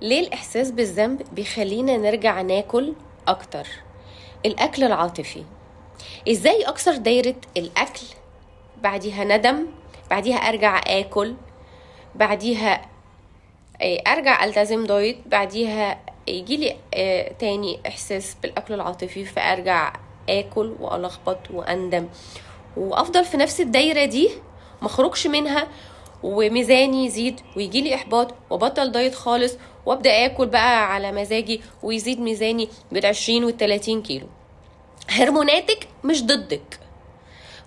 ليه الإحساس بالذنب بيخلينا نرجع ناكل أكتر؟ الأكل العاطفي. إزاي أكسر دايرة الأكل؟ بعديها ندم، بعديها أرجع آكل، بعديها أرجع ألتزم دايت، بعديها يجيلي تاني إحساس بالأكل العاطفي فأرجع آكل وألخبط وأندم وأفضل في نفس الدايرة دي مخرجش منها، وميزاني يزيد ويجيلي إحباط وبطل دايت خالص وأبدأ آكل بقى على مزاجي ويزيد ميزاني بال20 وال30 كيلو. هرموناتك مش ضدك،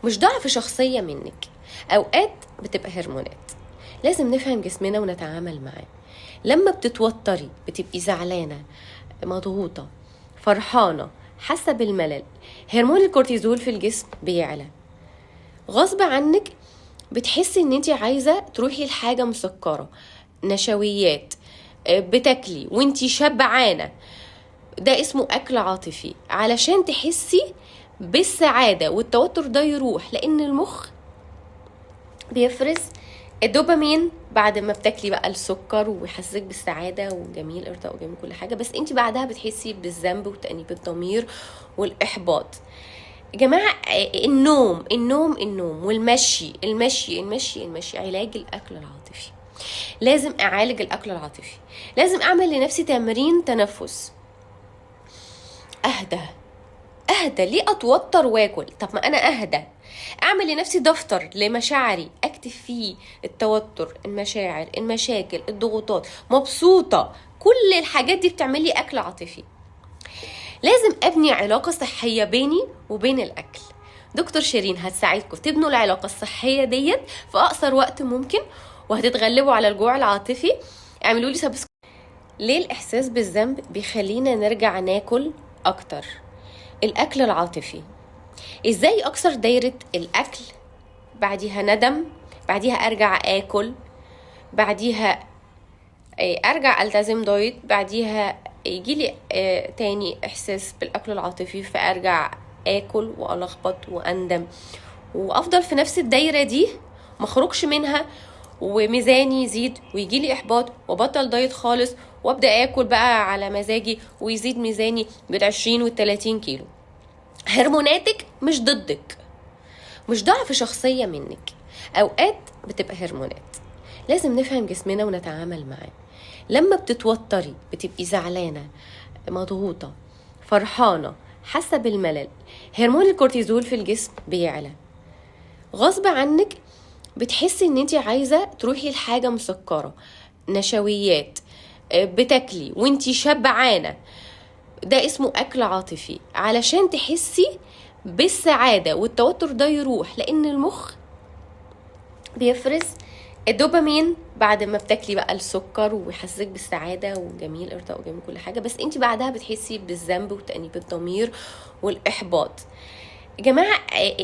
مش ضعف شخصية منك، أوقات بتبقى هرمونات. لازم نفهم جسمنا ونتعامل معاه. لما بتتوتري، بتبقي زعلانة، مضغوطة، فرحانة، حاسة بالملل، هرمون الكورتيزول في الجسم بيعلى غصب عنك. بتحسي ان انت عايزة تروحي لحاجة مسكرة، نشويات، بتاكلي وانت شبعانة. ده اسمه اكل عاطفي، علشان تحسي بالسعادة والتوتر ده يروح، لان المخ بيفرز الدوبامين بعد ما بتاكلي بقى السكر ويحسسك بالسعادة وجميل ارضاء وجميل كل حاجة، بس انت بعدها بتحسي بالذنب وتأنيب الضمير والإحباط. يا جماعة النوم النوم النوم والمشي المشي المشي المشي، علاج الأكل العاطفي. لازم أعالج الأكل العاطفي، لازم أعمل لنفسي تمرين تنفس، أهدى أهدى. ليه أتوتر وآكل؟ طب ما أنا أهدى. أعمل لنفسي دفتر لمشاعري أكتب فيه التوتر، المشاعر، المشاكل، الضغوطات، مبسوطة، كل الحاجات دي بتعملي أكل عاطفي. لازم أبني علاقة صحية بيني وبين الأكل. دكتور شيرين هتساعدكم تبنوا العلاقة الصحية ديت في أقصر وقت ممكن، وهتتغلبوا على الجوع العاطفي. اعملوا لي subscribe. ليه الإحساس بالذنب بيخلينا نرجع ناكل أكتر؟ الأكل العاطفي. إزاي أكسر دايرة الأكل؟ بعديها ندم، بعديها أرجع آكل، بعديها أرجع ألتزم دايت، بعديها يجيلي تاني إحساس بالأكل العاطفي فأرجع آكل وألخبط وأندم وأفضل في نفس الدايرة دي مخرجش منها، وميزاني يزيد ويجيلي إحباط وبطل دايت خالص وأبدأ آكل بقى على مزاجي ويزيد ميزاني بال20 وال30 كيلو. هرموناتك مش ضدك، مش ضعف شخصية منك، أوقات بتبقى هرمونات. لازم نفهم جسمنا ونتعامل معاه. لما بتتوتري، بتبقي زعلانة، مضغوطة، فرحانة، حاسة بالملل، هرمون الكورتيزول في الجسم بيعلى غصب عنك. بتحسي ان انت عايزة تروحي لحاجة مسكرة، نشويات، بتاكلي وانت شبعانة. ده اسمه أكل عاطفي، علشان تحسي بالسعادة والتوتر ده يروح، لأن المخ بيفرز الدوبامين بعد ما بتاكلي بقى السكر ويحسسك بالسعادة وجميل ارضاء وجميل كل حاجة، بس انت بعدها بتحسي بالذنب وتأنيب الضمير والإحباط. يا جماعة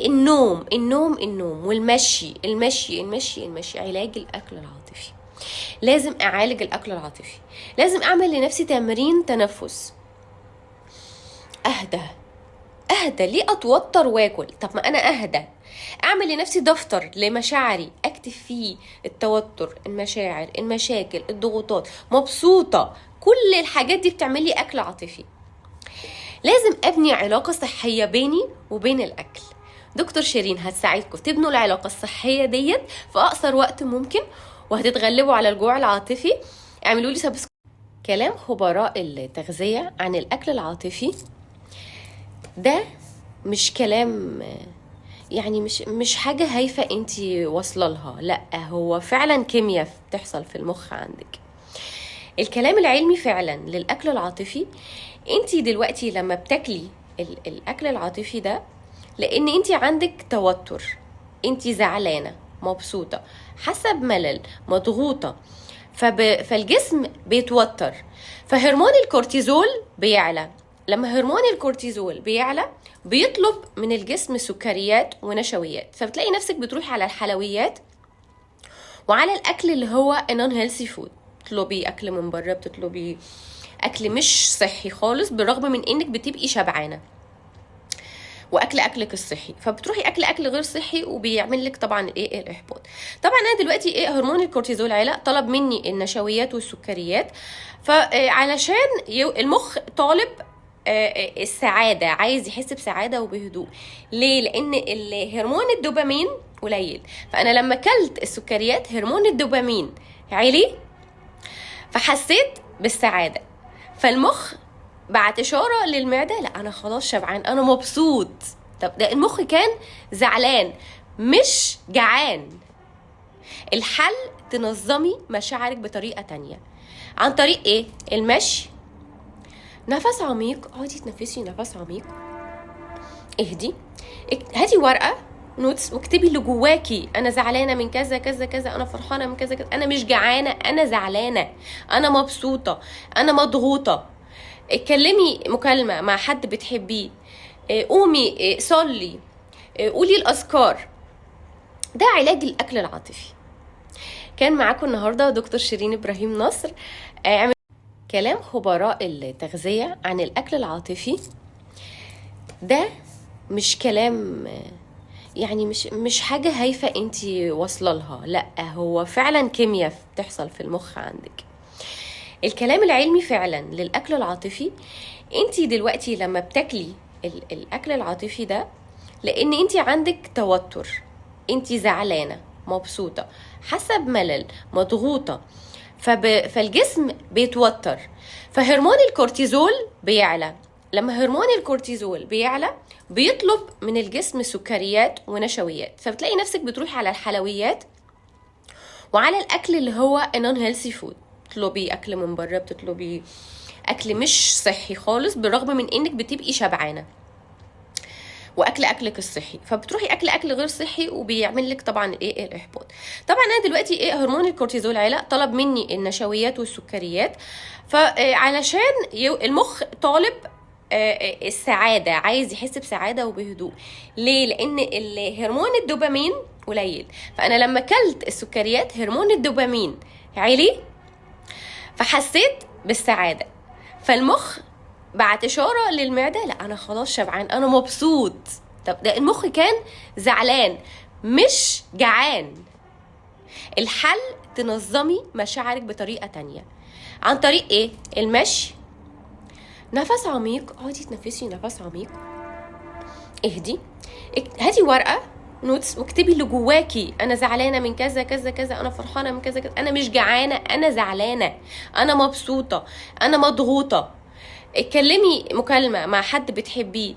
النوم النوم النوم والمشي المشي المشي المشي، علاج الأكل العاطفي. لازم أعالج الأكل العاطفي، لازم أعمل لنفسي تمرين تنفس، أهدى أهدى. ليه أتوتر وآكل؟ طب ما أنا أهدى. أعمل لنفسي دفتر لمشاعري أكتب فيه التوتر، المشاعر، المشاكل، الضغوطات، مبسوطة، كل الحاجات دي بتعملي أكل عاطفي. لازم أبني علاقة صحية بيني وبين الأكل. دكتور شيرين هتساعدكم تبنوا العلاقة الصحية ديت في أقصر وقت ممكن، وهتتغلبوا على الجوع العاطفي. اعملوا لي subscribe. كلام خبراء التغذية عن الأكل العاطفي ده مش كلام، يعني مش حاجة هايفة انتي واصلة لها، لا هو فعلا كيمياء بتحصل في المخ عندك. الكلام العلمي فعلا للأكل العاطفي، انتي دلوقتي لما بتاكلي الأكل العاطفي ده لأن انتي عندك توتر، انتي زعلانة، مبسوطة، حاسة بملل، مضغوطة، فالجسم بيتوتر، فهرمون الكورتيزول بيعلى. لما هرمون الكورتيزول بيعلى بيطلب من الجسم سكريات ونشويات، فبتلاقي نفسك بتروحي على الحلويات وعلى الأكل اللي هو non healthy food. بتطلبي أكل من بره، بتطلبي أكل مش صحي خالص، بالرغم من إنك بتبقي شبعانة. واكل اكلك الصحي، فبتروحي اكل اكل غير صحي وبيعمل لك طبعا ايه الاحباط. طبعا انا دلوقتي ايه هرمون الكورتيزول علا، طلب مني النشويات والسكريات، فعلشان المخ طالب السعادة، عايز يحس بسعادة وبهدوء. ليه؟ لان الهرمون الدوبامين قليل، فانا لما اكلت السكريات هرمون الدوبامين عالي فحسيت بالسعادة، فالمخ بعت اشارة للمعدة لا انا خلاص شبعان، انا مبسوط. طب ده المخ كان زعلان مش جعان. الحل تنظمي مشاعرك بطريقة تانية، عن طريق ايه؟ المشي، نفس عميق، اقعدي تنفسي نفس عميق، اهدي، هاتي ورقة notes واكتبي اللي جواكي، انا زعلانة من كذا كذا كذا، انا فرحانة من كذا كذا، انا مش جعانة، انا زعلانة، انا مبسوطة، انا مضغوطه. اتكلمي مكالمة مع حد بتحبيه، قومي صلي، قولي الاذكار. ده علاج الاكل العاطفي. كان معاكم النهارده دكتور شيرين ابراهيم نصر. كلام خبراء التغذية عن الاكل العاطفي ده مش كلام، يعني مش حاجة هايفة انتي واصله لها، لا هو فعلا كيمياء بتحصل في المخ عندك. الكلام العلمي فعلا للاكل العاطفي، انتي دلوقتي لما بتاكلي الاكل العاطفي ده لان انتي عندك توتر، انتي زعلانة، مبسوطة، حاسه بملل، مضغوطه، فالجسم بيتوتر، فهرمون الكورتيزول بيعلى. لما هرمون الكورتيزول بيعلى بيطلب من الجسم سكريات ونشويات، فبتلاقي نفسك بتروحي على الحلويات وعلى الاكل اللي هو non healthy food، بتطلبي اكل من بره، بتطلبي اكل مش صحي خالص بالرغم من انك بتبقي شبعانه، واكل اكلك الصحي، فبتروحي اكل اكل غير صحي وبيعمل لك طبعا ايه الاحباط. طبعا انا دلوقتي ايه هرمون الكورتيزول علا، طلب مني النشويات والسكريات، فعلشان المخ طالب السعادة، عايز يحس بسعادة وبهدوء. ليه؟ لان الهرمون الدوبامين قليل، فانا لما اكلت السكريات هرمون الدوبامين عالي فحسيت بالسعادة، فالمخ بعت اشارة للمعدة لا انا خلاص شبعان، انا مبسوط. طب ده المخ كان زعلان مش جعان. الحل تنظمي مشاعرك بطريقة تانية، عن طريق ايه؟ المشي، نفس عميق، اقعدي تنفسي نفس عميق، اهدي، هاتي ورقة notes واكتبي اللي جواكي، انا زعلانة من كذا كذا كذا، انا فرحانة من كذا كذا، انا مش جعانة، انا زعلانة، انا مبسوطة، انا مضغوطه. اتكلمي مكالمة مع حد بتحبيه،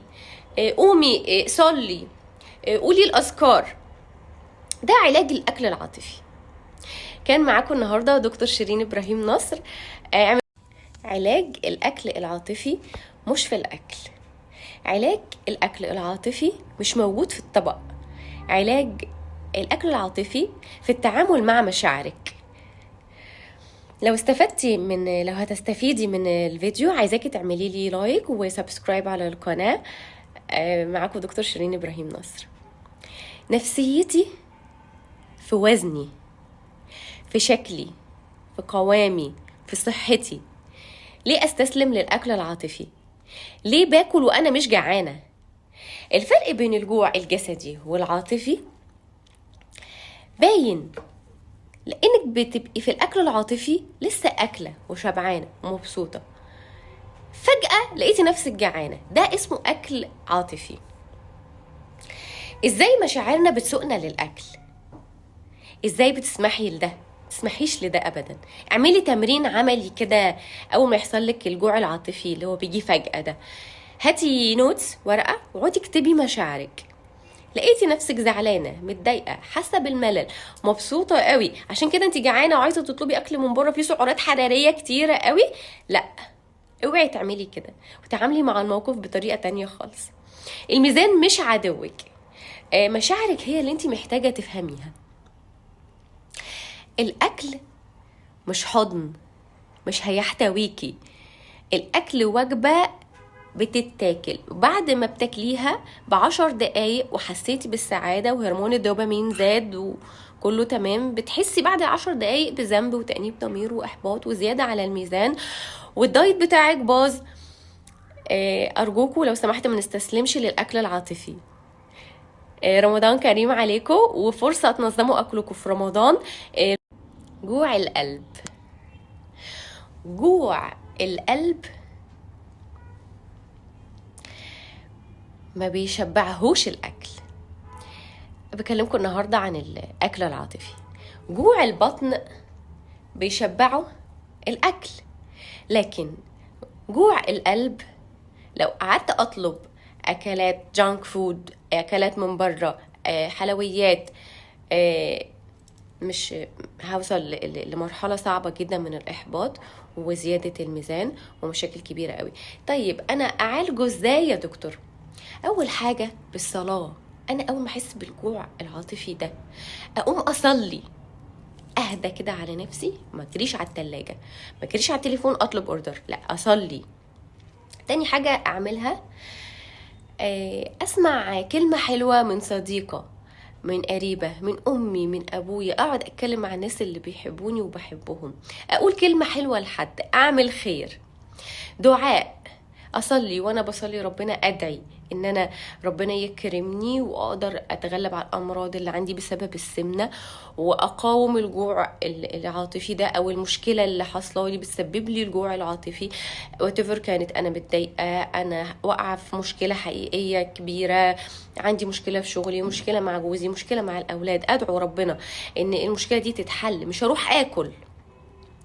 قومي صلي، قولي الاذكار. ده علاج الاكل العاطفي. كان معاكم النهارده دكتور شيرين ابراهيم نصر. علاج الاكل العاطفي مش في الاكل، علاج الاكل العاطفي مش موجود في الطبق، علاج الاكل العاطفي في التعامل مع مشاعرك. لو استفدتي من، لو هتستفيدي من الفيديو عايزاكي تعملي لي like و subscribe على القناة. معاكم دكتور شيرين ابراهيم نصر. نفسيتي في وزني، في شكلي، في قوامي، في صحتي. ليه استسلم للاكل العاطفي؟ ليه باكل وانا مش جعانة؟ الفرق بين الجوع الجسدي والعاطفي باين، لانك بتبقي في الاكل العاطفي لسه اكله وشبعانه ومبسوطة، فجاة لقيتي نفسك جعانة، ده اسمه اكل عاطفي. ازاي مشاعرنا بتسوقنا للاكل؟ ازاي بتسمحي لده؟ تسمحيش لده ابدا. اعملي تمرين عملي كده اول ما يحصل لك الجوع العاطفي اللي هو بيجي فجأة ده، هاتي notes ورقة وقعدي اكتبي مشاعرك. لقيتي نفسك زعلانة، متضايقة، حاسه بالملل، مبسوطة قوي، عشان كده انت جعانة وعايزه تطلبي اكل من بره فيه سعرات حرارية كتيرة قوي، لا اوعي تعملي كده، وتعاملي مع الموقف بطريقة تانية خالص. الميزان مش عدوك، مشاعرك هي اللي انت محتاجه تفهميها. الاكل مش حضن، مش هيحتويكي. الاكل وجبة بتتاكل، وبعد ما بتاكليها ب10 دقايق وحسيتي بالسعادة وهرمون الدوبامين زاد وكله تمام، بتحسي بعد 10 دقايق بذنب وتأنيب ضمير وإحباط وزيادة على الميزان، والدايت بتاعك باظ. ارجوكوا لو سمحت ما نستسلمش للاكل العاطفي. رمضان كريم عليكم، وفرصه تنظموا اكلكم في رمضان. جوع القلب، جوع القلب ما بيشبعهوش الاكل. بكلمكم النهارده عن الاكل العاطفي. جوع البطن بيشبعه الاكل، لكن جوع القلب لو قعدت اطلب اكلات junk food، اكلات من بره، حلويات، مش هوصل لمرحلة صعبة جدا من الإحباط وزيادة الميزان ومشاكل كبيرة قوي. طيب أنا أعالجه إزاي يا دكتور؟ أول حاجة بالصلاة. أنا أول ما أحس بالجوع العاطفي ده أقوم أصلي، أهدى كده على نفسي، ما أجريش على التلاجة، ما أجريش على التليفون أطلب order، لا أصلي. تاني حاجة أعملها، أسمع كلمة حلوة من صديقة، من قريبة، من أمي، من أبويا. أقعد أتكلم مع الناس اللي بيحبوني وبحبهم، أقول كلمة حلوة لحد، أعمل خير، دعاء، أصلي وأنا بصلي ربنا أدعي إن أنا ربنا يكرمني وأقدر أتغلب على الأمراض اللي عندي بسبب السمنة، وأقاوم الجوع العاطفي ده، أو المشكلة اللي حاصلة لي بتسبب لي الجوع العاطفي whatever كانت. أنا متضايقة، أنا واقعة في مشكلة حقيقية كبيرة، عندي مشكلة في شغلي، مشكلة مع جوزي، مشكلة مع الأولاد، أدعو ربنا إن المشكلة دي تتحل، مش هروح آكل.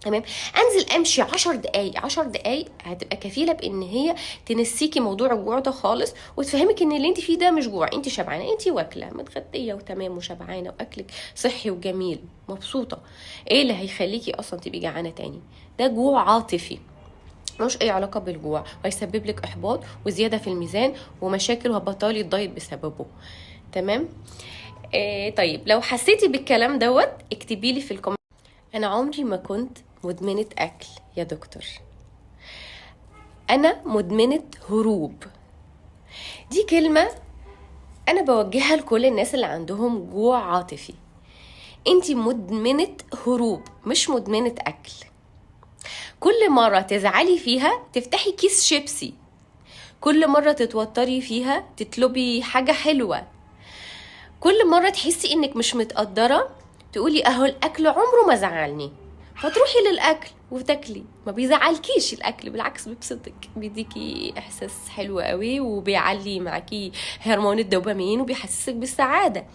تمام، انزل امشي 10 دقايق، 10 دقايق هتبقى كفيله بان هي تنسيكي موضوع الجوع ده خالص، وتفهمك ان اللي انت فيه ده مش جوع، انت شبعانه، انت واكله متغديه وتمام وشبعانه واكلك صحي وجميل مبسوطة. ايه اللي هيخليكي اصلا تبقي جعانة تاني؟ ده جوع عاطفي ملوش اي علاقة بالجوع، وهيسبب لك احباط وزيادة في الميزان ومشاكل، وهتبطلي الدايت بسببه. تمام. طيب لو حسيتي بالكلام دوت اكتبي لي في ال comment. انا عمري ما كنت مدمنة أكل يا دكتور، أنا مدمنة هروب. دي كلمة أنا بوجهها لكل الناس اللي عندهم جوع عاطفي. انتي مدمنة هروب مش مدمنة أكل. كل مرة تزعلي فيها تفتحي كيس شيبسي، كل مرة تتوتري فيها تطلبي حاجة حلوة، كل مرة تحسي انك مش متقدرة تقولي اهو الأكل عمره ما زعلني، فتروحي للأكل وتاكلي. ما بيزعلكيش الأكل، بالعكس بيبسطك، بيديكي إحساس حلو قوي، وبيعلي معاكي هرمون الدوبامين وبيحسسك بالسعادة،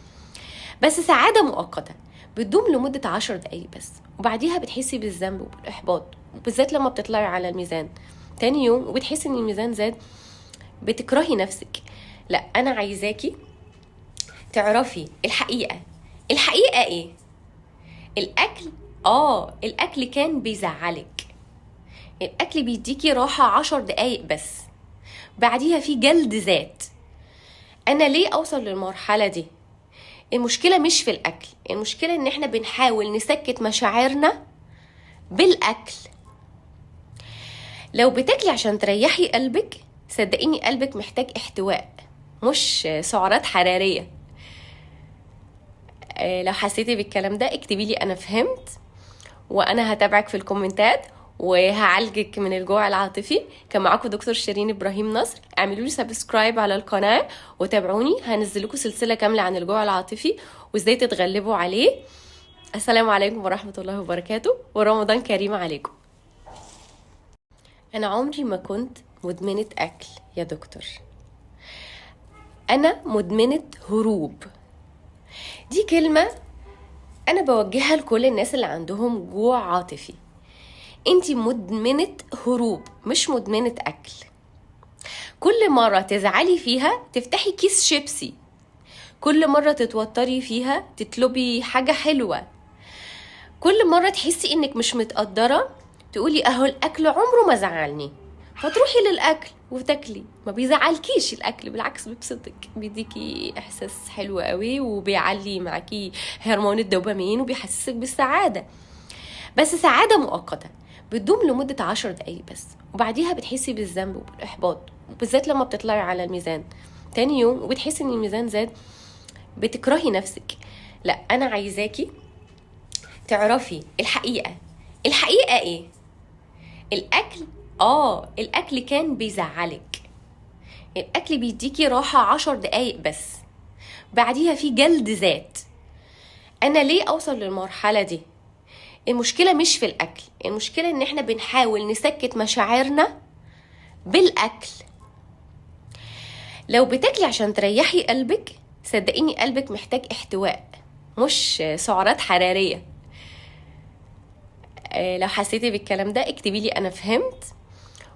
بس سعادة مؤقتة بتدوم لمدة 10 دقايق بس، وبعديها بتحسي بالذنب وبالإحباط، وبالذات لما بتطلعي على الميزان تاني يوم وبتحسي إن الميزان زاد، بتكرهي نفسك. لا، أنا عايزاكي تعرفي الحقيقة. الحقيقة إيه؟ الأكل، الأكل كان بيزعلك، الأكل بيديكي راحة 10 دقايق بس، بعديها في جلد ذات. أنا ليه أوصل للمرحلة دي؟ المشكلة مش في الأكل، المشكلة إن إحنا بنحاول نسكت مشاعرنا بالأكل. لو بتاكلي عشان تريحي قلبك، صدقيني قلبك محتاج احتواء مش سعرات حرارية. لو حسيتي بالكلام ده اكتبي لي أنا فهمت، وأنا هتابعك في الكومنتات وهعالجك من الجوع العاطفي. كان معاكم دكتور شيرين إبراهيم نصر. اعملوا لي subscribe على القناة وتابعوني، هنزل لكم سلسلة كاملة عن الجوع العاطفي وازاي تتغلبوا عليه. السلام عليكم ورحمة الله وبركاته، ورمضان كريم عليكم. أنا عمري ما كنت مدمنة أكل يا دكتور، أنا مدمنة هروب. دي كلمة أنا بوجهها لكل الناس اللي عندهم جوع عاطفي. انتي مدمنة هروب مش مدمنة أكل. كل مرة تزعلي فيها تفتحي كيس شيبسي، كل مرة تتوتري فيها تطلبي حاجة حلوة، كل مرة تحسي انك مش متقدرة تقولي اهو الاكل عمره ما زعلني، فتروحي للاكل وتاكلي. ما بيزعلكيش الاكل، بالعكس بيبسطك، بيديكي احساس حلو قوي، وبيعلي معاكي هرمون الدوبامين وبيحسسك بالسعادة، بس سعادة مؤقتة بتدوم لمدة 10 دقايق بس، وبعديها بتحسي بالذنب وبالاحباط، وبالذات لما بتطلعي على الميزان تاني يوم وبتحسي ان الميزان زاد، بتكرهي نفسك. لا، انا عايزاكي تعرفي الحقيقة. الحقيقة ايه؟ الاكل، الاكل كان بيزعلك، الاكل بيديكي راحة 10 دقايق بس، بعديها في جلد ذات. انا ليه اوصل للمرحلة دي؟ المشكلة مش في الاكل، المشكلة ان احنا بنحاول نسكت مشاعرنا بالاكل. لو بتاكلي عشان تريحي قلبك، صدقيني قلبك محتاج احتواء مش سعرات حراريه. لو حسيتي بالكلام ده اكتبي لي انا فهمت،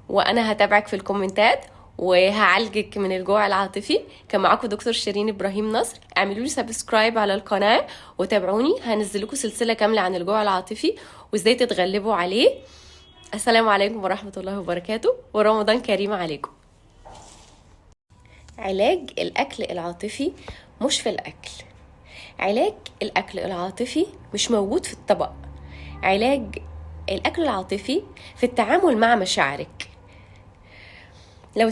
وانا هتابعك في الكومنتات وهعالجك من الجوع العاطفي. كان معاكم دكتور شيرين ابراهيم نصر. اعملوا لي subscribe على القناة وتابعوني، هنزل لكم سلسلة كاملة عن الجوع العاطفي وازاي تتغلبوا عليه. السلام عليكم ورحمة الله وبركاته، ورمضان كريم عليكم. علاج الاكل العاطفي مش في الاكل، علاج الاكل العاطفي مش موجود في الطبق، علاج الاكل العاطفي في التعامل مع مشاعرك. لو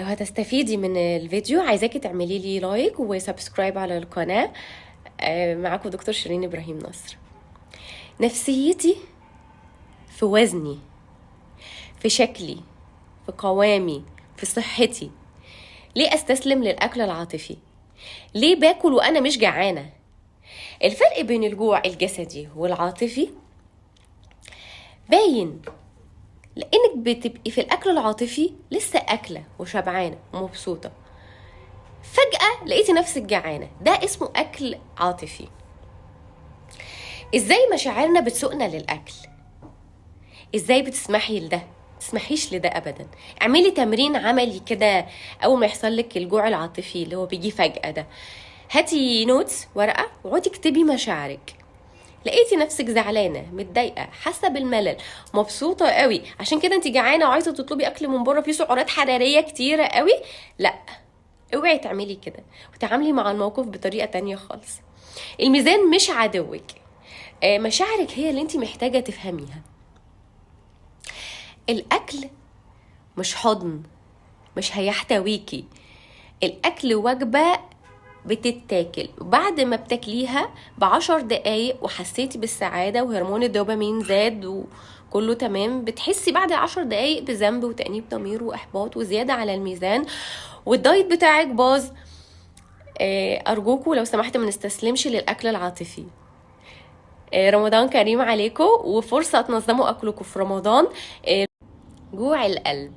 هتستفيدي من الفيديو عايزاكي تعملي لي like و subscribe على القناة. معاكم دكتور شيرين ابراهيم نصر. نفسيتي في وزني، في شكلي، في قوامي، في صحتي. ليه استسلم للاكل العاطفي؟ ليه باكل وانا مش جعانة؟ الفرق بين الجوع الجسدي والعاطفي باين، لانك بتبقي في الاكل العاطفي لسه اكله وشبعانه ومبسوطة، فجاة لقيتي نفسك جعانة. ده اسمه اكل عاطفي. ازاي مشاعرنا بتسوقنا للاكل؟ ازاي بتسمحي لده؟ تسمحيش لده ابدا. اعملي تمرين عملي كده، اول ما يحصل لك الجوع العاطفي اللي هو بيجي فجأة ده، هاتي notes ورقة وقعدي اكتبي مشاعرك. لقيتي نفسك زعلانة، متضايقة، حاسه بالملل، مبسوطة قوي، عشان كده انت جعانة وعايزه تطلبي اكل من بره فيه سعرات حرارية كتيرة قوي، لا، اوعي تعملي كده، وتعاملي مع الموقف بطريقة تانية خالص. الميزان مش عدوك، مشاعرك هي اللي انت محتاجه تفهميها. الاكل مش حضن، مش هيحتويكي. الاكل وجبة بتتاكل، وبعد ما بتاكليها ب10 دقايق وحسيتي بالسعادة وهرمون الدوبامين زاد وكله تمام، بتحسي بعد ال10 دقايق بذنب وتأنيب ضمير وإحباط وزيادة على الميزان والدايت بتاعك باظ. أرجوكوا لو سمحت ما نستسلمش للأكل العاطفي. رمضان كريم عليكم، وفرصة تنظموا أكلكم في رمضان. جوع القلب،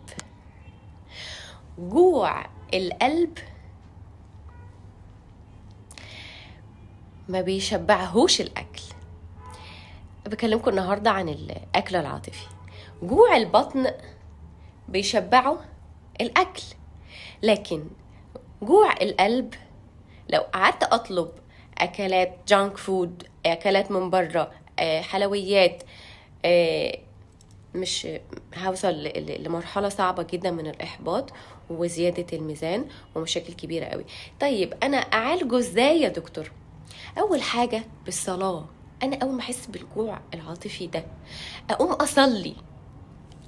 جوع القلب ما بيشبعهوش الأكل. بكلمكم النهاردة عن الأكل العاطفي. جوع البطن بيشبعه الأكل، لكن جوع القلب لو قعدت أطلب أكلات junk food، أكلات من بره، حلويات، مش هوصل لمرحلة صعبة جدا من الإحباط وزيادة الميزان ومشاكل كبيرة قوي. طيب أنا أعالجه إزاي يا دكتور؟ أول حاجة بالصلاة. أنا أول ما أحس بالجوع العاطفي ده أقوم أصلي،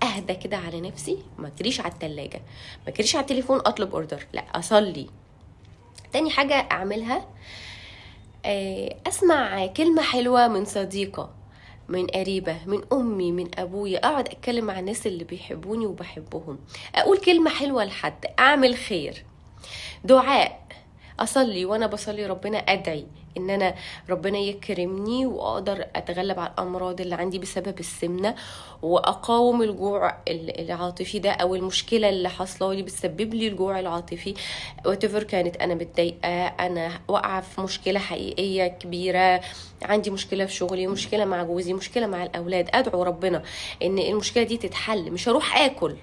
أهدى كده على نفسي، ما اجريش على التلاجة، ما اجريش على التليفون أطلب order، لا، أصلي. تاني حاجة أعملها أسمع كلمة حلوة من صديقة، من قريبة، من أمي، من أبويا. أقعد أتكلم مع الناس اللي بيحبوني وبحبهم، أقول كلمة حلوة لحد، أعمل خير، دعاء، اصلي، وانا بصلي ربنا ادعي ان انا ربنا يكرمني واقدر اتغلب على الامراض اللي عندي بسبب السمنة، واقاوم الجوع العاطفي ده، او المشكلة اللي حاصله لي بتسبب لي الجوع العاطفي، whatever كانت. انا متضايقه، انا واقعه في مشكلة حقيقية كبيره، عندي مشكلة في شغلي، مشكلة مع جوزي، مشكلة مع الاولاد، ادعو ربنا ان المشكلة دي تتحل، مش هروح اكل.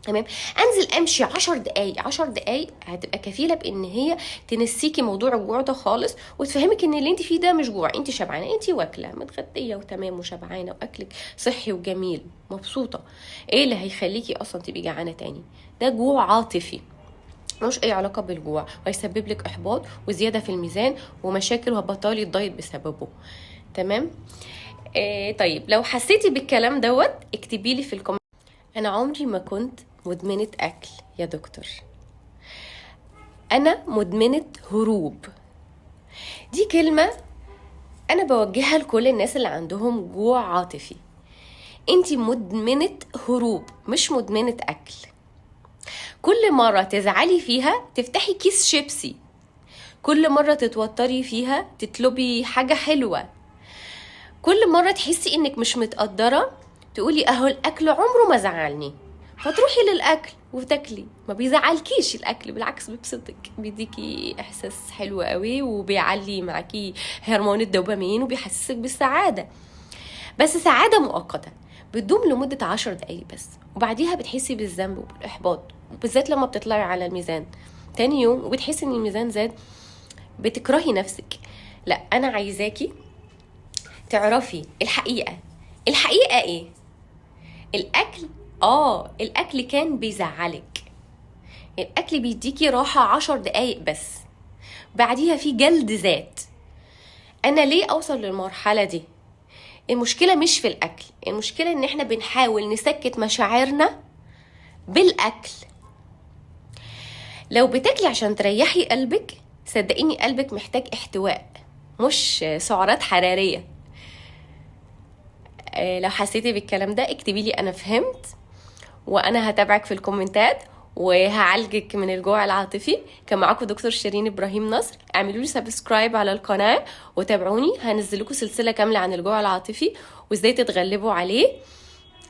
تمام؟ انزل امشي 10 دقايق، 10 دقايق هتبقى كفيله بان هي تنسيكي موضوع الجوع ده خالص، وتفهمك ان اللي انت فيه ده مش جوع، انت شبعانه، انت واكله، متغديه وتمام وشبعانه، واكلك صحي وجميل، مبسوطه. ايه اللي هيخليكي اصلا تبقي جعانة تاني؟ ده جوع عاطفي ملوش اي علاقة بالجوع، وهيسبب لك احباط وزيادة في الميزان ومشاكل، وهتبطلي الدايت بسببه. تمام؟ طيب لو حسيتي بالكلام دوت اكتبي لي في ال comment. انا عمري ما كنت مدمنة اكل يا دكتور، انا مدمنة هروب. دي كلمة انا بوجهها لكل الناس اللي عندهم جوع عاطفي. انتي مدمنة هروب مش مدمنة اكل. كل مرة تزعلي فيها تفتحي كيس شيبسي، كل مرة تتوتري فيها تطلبي حاجة حلوة، كل مرة تحسي انك مش متقدرة تقولي اهو الاكل عمره ما زعلني، فتروحي للاكل وتاكلي. ما بيزعلكيش الاكل، بالعكس بيبسطك، بيديكي احساس حلو قوي وبيعلي معاكي هرمون الدوبامين وبيحسسك بالسعادة. بس سعادة مؤقتة بتدوم لمدة 10 دقايق بس، وبعديها بتحسي بالذنب وبالإحباط، وبالذات لما بتطلعي على الميزان تاني يوم وبتحسي ان الميزان زاد، بتكرهي نفسك. لا، انا عايزاكي تعرفي الحقيقة. الحقيقة ايه؟ الاكل، الاكل كان بيزعلك، الاكل بيديكي راحة 10 دقايق بس، بعديها في جلد ذات. انا ليه اوصل للمرحلة دي؟ المشكلة مش في الاكل، المشكلة ان احنا بنحاول نسكت مشاعرنا بالاكل. لو بتاكلي عشان تريحي قلبك، صدقيني قلبك محتاج احتواء مش سعرات حرارية. لو حسيتي بالكلام ده اكتبي لي انا فهمت، وانا هتابعك في الكومنتات وهعالجك من الجوع العاطفي. كان معاكم دكتور شيرين ابراهيم نصر. اعملوا لي subscribe على القناة وتابعوني، هنزل لكم سلسلة كاملة عن الجوع العاطفي وازاي تتغلبوا عليه.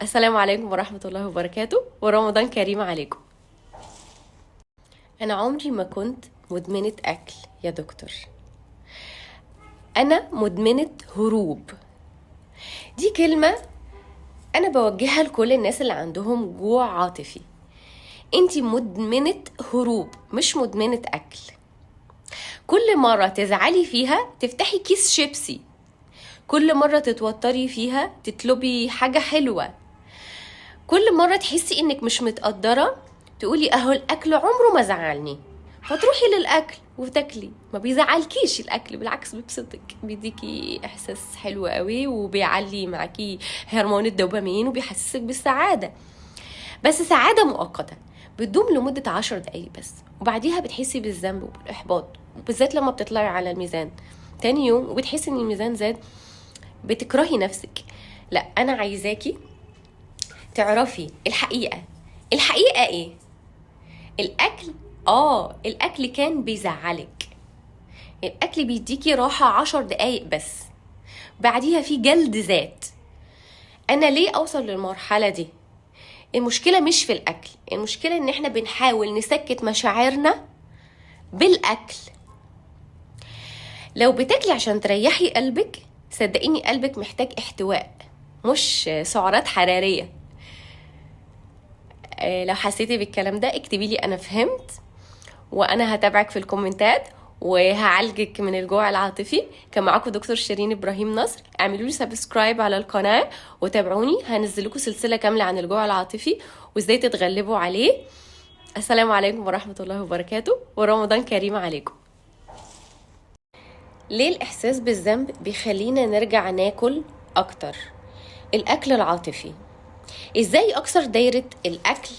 السلام عليكم ورحمة الله وبركاته، ورمضان كريم عليكم. انا عمري ما كنت مدمنة اكل يا دكتور، انا مدمنة هروب. دي كلمة انا بوجهها لكل الناس اللي عندهم جوع عاطفي. انتي مدمنة هروب مش مدمنة اكل. كل مرة تزعلي فيها تفتحي كيس شيبسي، كل مرة تتوتري فيها تطلبي حاجة حلوة، كل مرة تحسي انك مش متقدرة تقولي اهو الاكل عمره ما زعلني، فتروحي للاكل وتاكلي. ما بيزعلكيش الاكل، بالعكس بيبسطك، بيديكي احساس حلو قوي وبيعلي معاكي هرمون الدوبامين وبيحسسك بالسعادة. بس سعادة مؤقتة بتدوم لمدة 10 دقايق بس، وبعديها بتحسي بالذنب وبالإحباط، وبالذات لما بتطلعي على الميزان تاني يوم وبتحسي ان الميزان زاد، بتكرهي نفسك. لا، انا عايزاكي تعرفي الحقيقة. الحقيقة ايه؟ الاكل، الاكل كان بيزعلك، الاكل بيديكي راحة 10 دقايق بس، بعديها في جلد ذات. انا ليه اوصل للمرحلة دي؟ المشكلة مش في الاكل، المشكلة ان احنا بنحاول نسكت مشاعرنا بالاكل. لو بتاكلي عشان تريحي قلبك، صدقيني قلبك محتاج احتواء مش سعرات حرارية. لو حسيتي بالكلام ده اكتبي لي انا فهمت، وانا هتابعك في الكومنتات وهعالجك من الجوع العاطفي. كان معاكم دكتور شيرين ابراهيم نصر. اعملوا لي subscribe على القناة وتابعوني، هنزل لكم سلسلة كاملة عن الجوع العاطفي وازاي تتغلبوا عليه. السلام عليكم ورحمة الله وبركاته، ورمضان كريم عليكم. ليه الإحساس بالذنب بيخلينا نرجع ناكل أكتر؟ الأكل العاطفي. إزاي أكسر دايرة الأكل،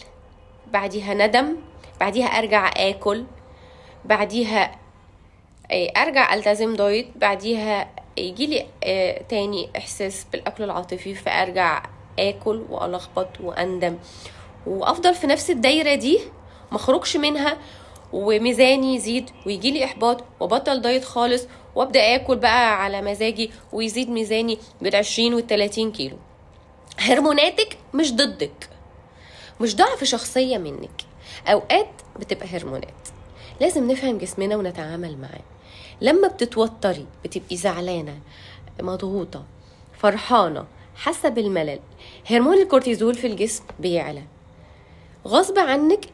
بعديها ندم، بعديها أرجع آكل، بعديها أرجع ألتزم دايت، بعديها يجيلي تاني إحساس بالأكل العاطفي فأرجع آكل وألخبط وأندم وأفضل في نفس الدايرة دي مخرجش منها، وميزاني يزيد ويجيلي إحباط وبطل دايت خالص وأبدأ آكل بقى على مزاجي ويزيد ميزاني بال20 وال30 كيلو. هرموناتك مش ضدك، مش ضعف شخصية منك، أوقات بتبقى هرمونات. لازم نفهم جسمنا ونتعامل معاه. لما بتتوتري، بتبقي زعلانة، مضغوطة، فرحانة، حاسة بالملل، هرمون الكورتيزول في الجسم بيعلى غصب عنك.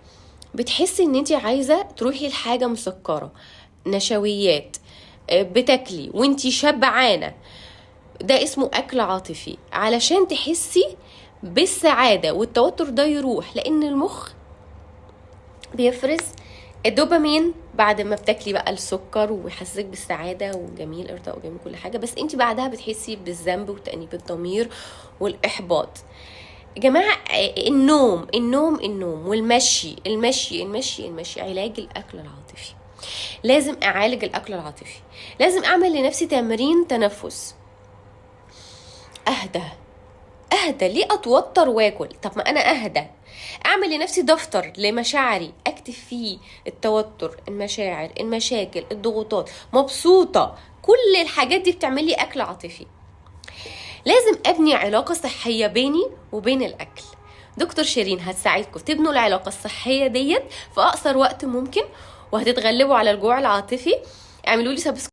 بتحسي ان انت عايزة تروحي لحاجة مسكرة، نشويات، بتاكلي وانت شبعانة. ده اسمه اكل عاطفي، علشان تحسي بالسعادة والتوتر ده يروح، لان المخ بيفرز الدوبامين بعد ما بتاكلي بقى السكر ويحسسك بالسعادة وجميل ارضاء وجميل كل حاجة، بس انت بعدها بتحسي بالذنب وتأنيب الضمير والإحباط. يا جماعة النوم النوم النوم والمشي المشي المشي المشي علاج الأكل العاطفي. لازم أعالج الأكل العاطفي، لازم أعمل لنفسي تمرين تنفس، أهدى، اهدى. ليه اتوتر واكل؟ طب ما انا اهدى، اعمل لنفسي دفتر لمشاعري اكتب فيه التوتر، المشاعر، المشاكل، الضغوطات، مبسوطة. كل الحاجات دي بتعمل لي اكل عاطفي. لازم ابني علاقة صحية بيني وبين الاكل. دكتور شيرين هتساعدكم تبنوا العلاقة الصحية ديت في اقصر وقت ممكن، وهتتغلبوا على الجوع العاطفي. اعملوا لي subscribe.